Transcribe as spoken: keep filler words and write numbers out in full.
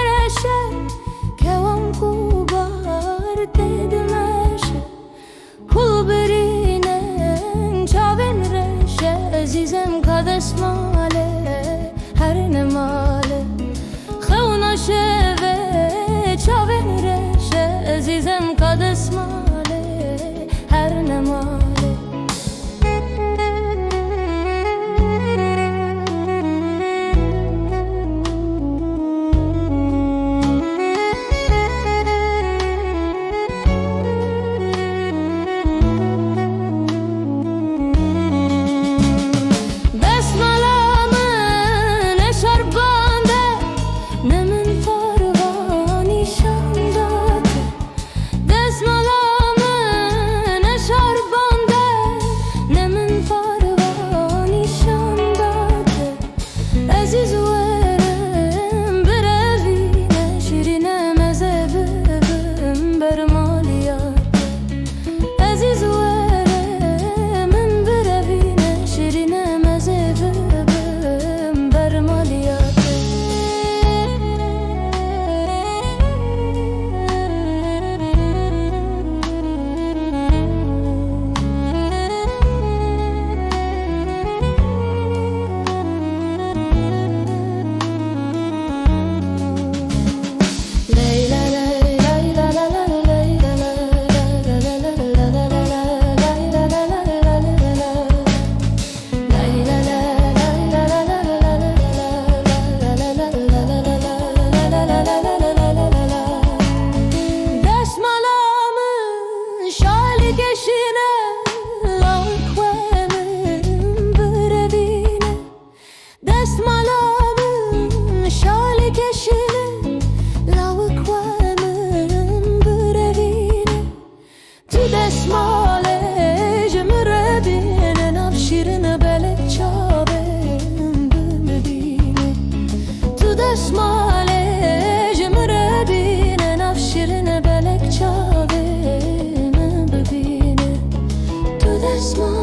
Reşe, kewam ku bar tê dimeşe. Kul birînin çavên reşe, ezîzim ka destmale her nemale. Xewna şeve çavên reşe, ezîzim ka destmale her nemale. Destmala min ne şerban de, ne min farva nîşan date. Destmala min ne şerban de, ne min farva nîşan date. Ezîz werim birevîne, şirîne meze bibim bermaliya te. Ezîz werim birevîne, şirîne meze bibim bermaliya te. Destmala min şalê keşine, lawik we min birevîne. Destmala min şalê keşine, lawik we min birevîne. Tu destmalê ji min re bîne, nav şîrin belek çavên bibîne. Tu destmalê ji min re bîne, nav şîrin belek çavên min bibîne. Tu destmal